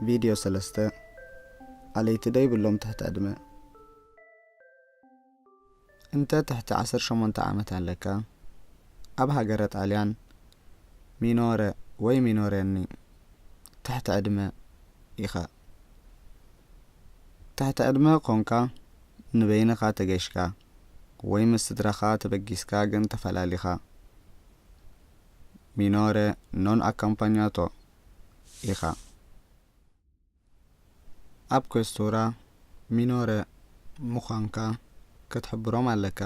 ቪድዮ ሰለስተ። ኣለይቲ ዶ ይብሎም ትሕቲ ዕድመ? እንተ ትሕቲ ዓሰርተ ሸሞንተ ዓመት ኣለካ፣ ኣብ ሃገረ ጣልያን ሚኖረ ወይ ሚኖሬኒ ትሕቲ ዕድመ ኢኻ። ትሕቲ ዕድመ ኮንካ፣ ንበይንኻ ተገሽካ ወይ ምስ ስድራኻ ተበጊስካ ግን ተፈላሊኻ፣ ሚኖረ ኖን ኣካምፓኛቶ ኢኻ። ኣብ ኮስቱራ ሚኖረ ምዃንካ ክትሕብሮም ኣለካ።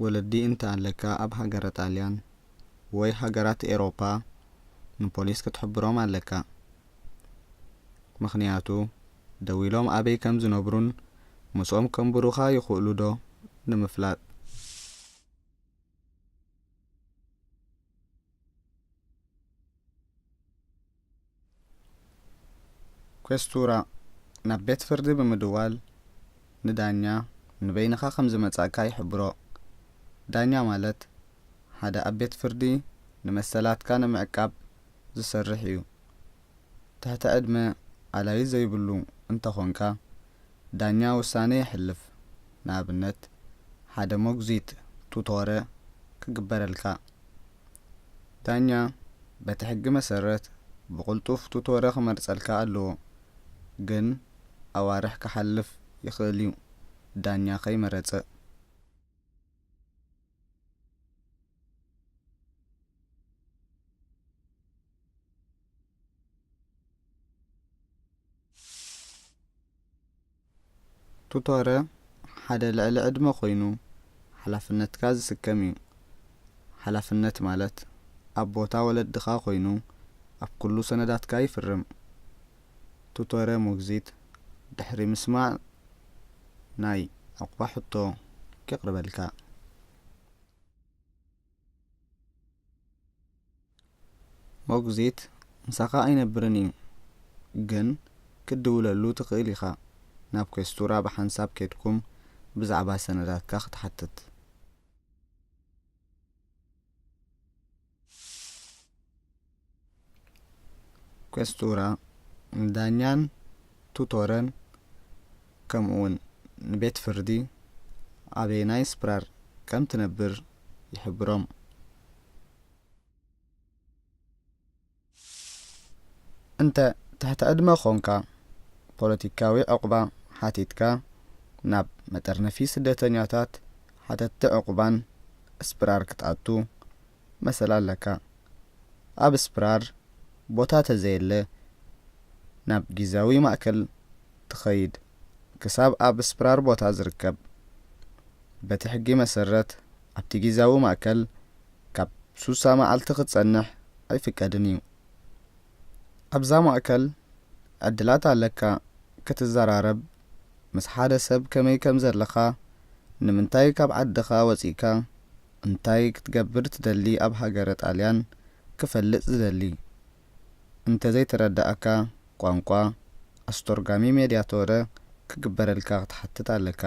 ወለዲ እንተ ኣለካ፣ ኣብ ሃገረ ጣልያን ወይ ሃገራት ኤሮፓ ንፖሊስ ክትሕብሮም ኣለካ። ምኽንያቱ፣ ደዊሎም ኣበይ ከም ዝነብሩን ምስኦም ከንብሩኻ ይኽእሉ ዶ ንምፍላጥ። ኮስቱራ ናብ ቤት ፍርዲ ብምድዋል ንዳኛ ንበይንኻ ከም ዝመጻእካ ይሕብሮ። ዳኛ ማለት ሓደ ኣብ ቤት ፍርዲ ንመሰላትካ ንምዕቃብ ዝሰርሕ እዩ። ትሕቲ ዕድመ ኣላዩ ዘይብሉ እንተኾንካ፣ ዳኛ ውሳነ የሕልፍ። ንኣብነት፣ ሓደ ሞግዚት ቱቶረ ክግበረልካ። ዳኛ በቲ ሕጊ መሰረት ብቕልጡፍ ቱቶረ ክመርጸልካ ኣለዎ፣ ግን ኣዋርሕ ክሓልፍ ይኽእል እዩ ዳኛ ከይመረጸ። ቱቶረ ሓደ ልዕሊ ዕድመ ኮይኑ ሓላፍነትካ ዝስከም እዩ። ሓላፍነት ማለት ኣብ ቦታ ወለድኻ ኮይኑ ኣብ ኩሉ ሰነዳትካ ይፍርም። ቱቶረ ሞግዚት ድሕሪ ምስማዕ ናይ ዕቑባ ሕቶ የቕርበልካ። ሞግዚት ምሳኻ ኣይነብርን እዩ፣ ግን ክትድውለሉ ትኽእል ኢኻ። ናብ ኮስቱራ ብሓንሳብ ኬድኩም ብዛዕባ ሰነዳትካ ክትሓትት። ኮስቱራ ንዳኛን ቱቶረን ከምኡውን ንቤት ፍርዲ ኣበየናይ ስፕራር ከም ትነብር ይሕብሮም። እንተ ትሕቲ ዕድመ ኾንካ፣ ፖለቲካዊ ዕቑባ ሓቲትካ ናብ መጠርነፊ ስደተኛታት ሓተትቲ ዕቑባን ስፕራር ክትኣቱ መሰል ኣለካ። ኣብ ስፕራር ቦታ ተዘየለ፣ ናብ ጊዛዊ ማእከል ትኸይድ ክሳብ ኣብ ስፕራር ቦታ ዝርከብ። በቲ ሕጊ መሰረት፣ ኣብቲ ጊዛዊ ማእከል ካብ ሱሳ መዓልቲ ክትጸንሕ ኣይፍቀድን እዩ። ኣብዛ ማእከል ዕድላት ኣለካ ክትዘራረብ፣ ምስ ሓደ ሰብ ከመይ ከም ዘለኻ፣ ንምንታይ ካብ ዓድኻ ወጺእካ፣ እንታይ ክትገብር ትደሊ፣ ኣብ ሃገረ ጣልያን ክፈልጥ ዝደሊ። እንተዘይተረዳእካ ቋንቋ፣ ኣስተርጓሚ ሜድያቶረ ክግበረልካ ክትሓትት ኣለካ።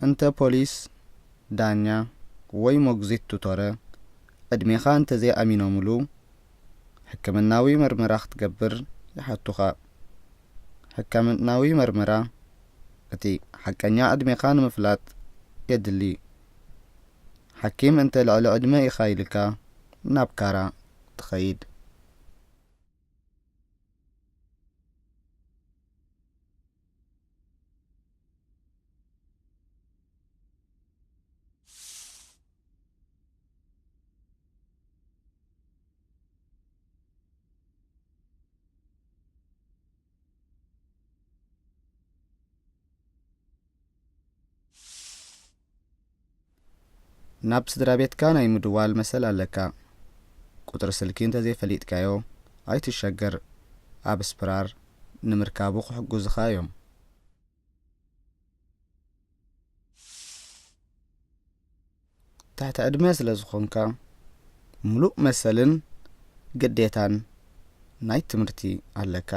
እንተ ፖሊስ፣ ዳኛ ወይ ሞግዚት ቱቶረ ዕድሜኻ እንተዘይኣሚኖምሉ፣ ሕክምናዊ መርመራ ክትገብር ይሓቱኻ። ሕክምናዊ መርመራ እቲ ሓቀኛ ዕድሜኻ ንምፍላጥ የድሊ። ሓኪም እንተ ልዕሊ ዕድመ ኢኻ ኢልካ ናብ ካራ ትኸይድ። ናብ ስድራ ቤትካ ናይ ምድዋል መሰል ኣለካ። ቁጽሪ ስልኪ እንተዘይፈሊጥካዮ ኣይትሸገር። ኣብ ስፕራር ንምርካቡ ክሕግዙኻ እዮም። ትሕቲ ዕድመ ስለ ዝኾንካ፣ ምሉእ መሰልን ግዴታን ናይ ትምህርቲ ኣለካ።